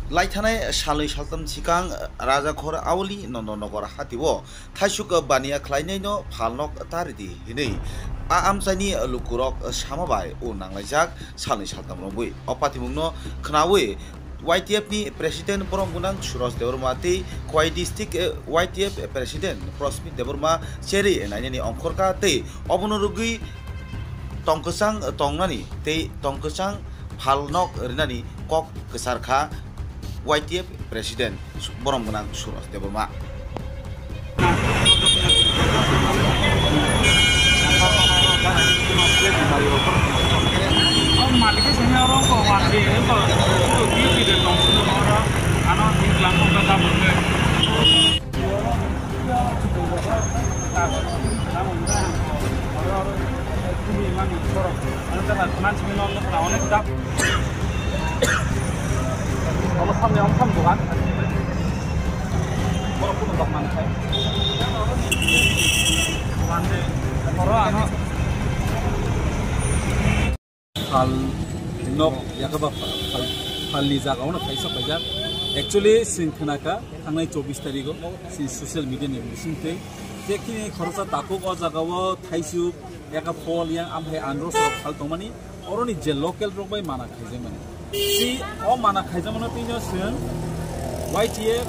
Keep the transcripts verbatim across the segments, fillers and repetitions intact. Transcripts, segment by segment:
Laithanai salnwi saltham sikang Rajakhor Auli Nondonogor hatio thaisuk baniya khlainaino phalnok taridi hinwi a amchaini lukurok sama bai o nanglaijak salnwi saltham romwi. O patimungno khnawi Y T F ni President borom gwnang Suraj Debbarma tei Khowai District, eh, Y T F President Prosmit Debbarma cherwi nainani ongkhorkha tei obono rwgwi tongkwchang tongnani tei tongkwchang phalnok rinani kok kwcharkha Y T F President borom gwnang Suraj Debbarma. Omo samni, omo samni dogan. Borok kunu dok manthai. Oro ano. Phal nok yakaba phal, phal, phalni jagao no khaisa paijak. Actually, sing khnaka thangnai chobbish tarigo, sing social media ni bisingtwi. Tekini khorosa takuk o jagao thaisuk, yaka phol yang amhai andro sok phal tongmani. Oroni je local rok bai mana khaijakmani. Si o mana khaijakmano twi no sing Y T F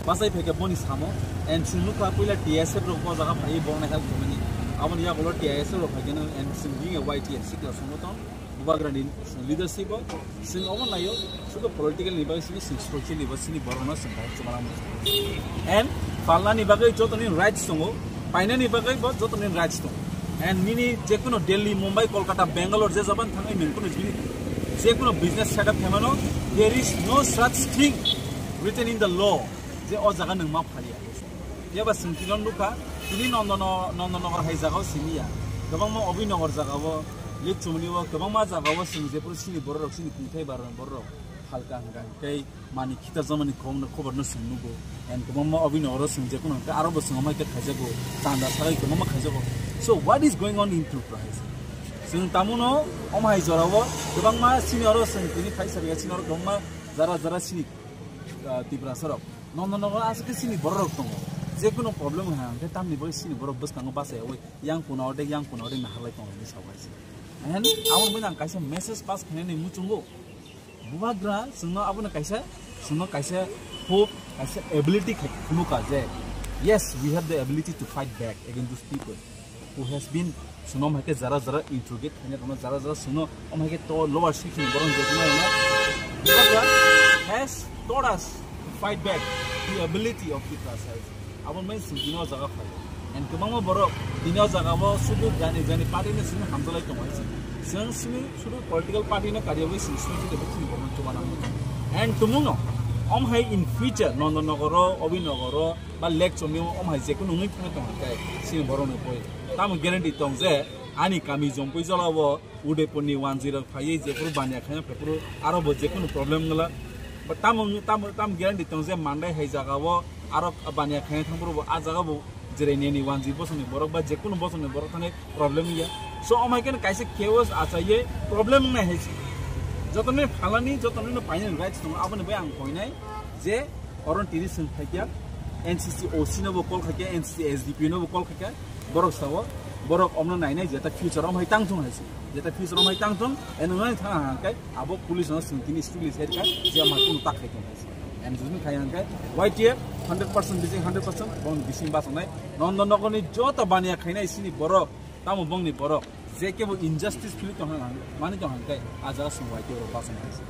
bachai phaikha boni samo. And sing nukha puila T S F rok o jaga phaiwi borokno help khaimani. Aboni yagulo T S F rok phaikhe no and sing bini Y T F sikla songoton. Bubagrani leadership o sing omo naio, sudu political ni bagwi sini, sing social ni bagwi sini borokno sing bahai chumana muchung. And phalnani bagwi jotoni rights tongo, painani bagwi bo jotoni rights tongo. And nini jekuno Delhi, Mumbai, Kolkata, Bangalore je jaban thangwi nung kuno bini jekuno business setup khaimano, there is no such thing written in the law je o jaga nung ma phaliya. Yaba sing tino nukha, tini Nondono-, Nondonogor hai jagao siniya. Kwbangma Obinagar jagao, Litchumuni o, kwbangma jagao sing jephuru sini bororok, sini kungthai baroni bororok phalka hwnkha, tei mani khita jamani khobokno, khoborno sing nugo. And kwbangma Obinagar o sing jephuru hwnkha, aro bo sing omai khe khaijago, chanda sagai kwbangma khaijago. So what is going on in Tripura hai se? Sing tamuno omhai jorao kwbangma sini oro sing tini khaisa riya sini oro kwbangma jara jara sini ah, Tiprasa rok. Nondonogor aswk khe sini borok rok tongo. Jekunu problem wngkha hwnkhe tamni bagwi sini borok bwskango bachai yaui yang kuna ode, yang kuna ode naharlai tongo hinwi sa uaisa. And abo wngwi ang kaisa message pass khainani muchungo. Bubagra chwngno abono kaisa, chwngno kaisa hope, kaisa ability khai phunukha je, yes, we have the ability to fight back against those people who has been, chwngno om hai khe jara jara interrogate khaina rwno, jara jara chwngno om hai khe to lower section ni borok ni jotoni rwno, Bubagra has taught us to fight back the ability of Tiprasa. Abo mai chwng tini o jaga phai. And kwbangma borok tini o jaga o sudu jani jani party ni simi hamjalai tongo hai se. Chwng simi sudu political party no kariya bai chwng simi sudu chini borok no chuba nang. And tumung no om hai in future Nondonogor o, Obinagar o, ba Lake Chomio om hai jekunu wngwi thangwi tong hai kai sini borok ni boi. Tamo guarantee tong je ani kami Jompui Jola o Udaipur ni wanjwi rok phaiwi jephuru baniya khaina phaiphuru aro bo jekunu problem wngla. But tamo, tamo, tamo guarantee tong je Mandai hai jaga o aro baniya khaina thangphuru bo a jaga bo Jirania ni wanjwi bosong ni borok ba jekunu bosong ni borok thangwi problem wngya. So om hai khe kaisa chaos achaiwi problem wngnai hai se. Joto ni phalani, joto ni painani rights tongo, aboni bai ang koinai je Oron tini swng khaikya, N C C O C no bo call khaikya, N C C S D P O no bo call khaikya, borok sao, borok omno nainai jeta future om hai tang thung hai se, jeta future om hai tang thung, eno nai thang ha kai, abo police no swng tini strictly sai ka, je ma kunu tak khai thung hai se. And juni khai ang kai, Y T F hundred percent bising hundred percent, bon bising basonai, Nondonogor ni joto baniya khainai sini borok, tamo bongni borok, je kebo injustice feel tong hang, mani tong hang kai, a jaga swng Y T F rok basonai hai se.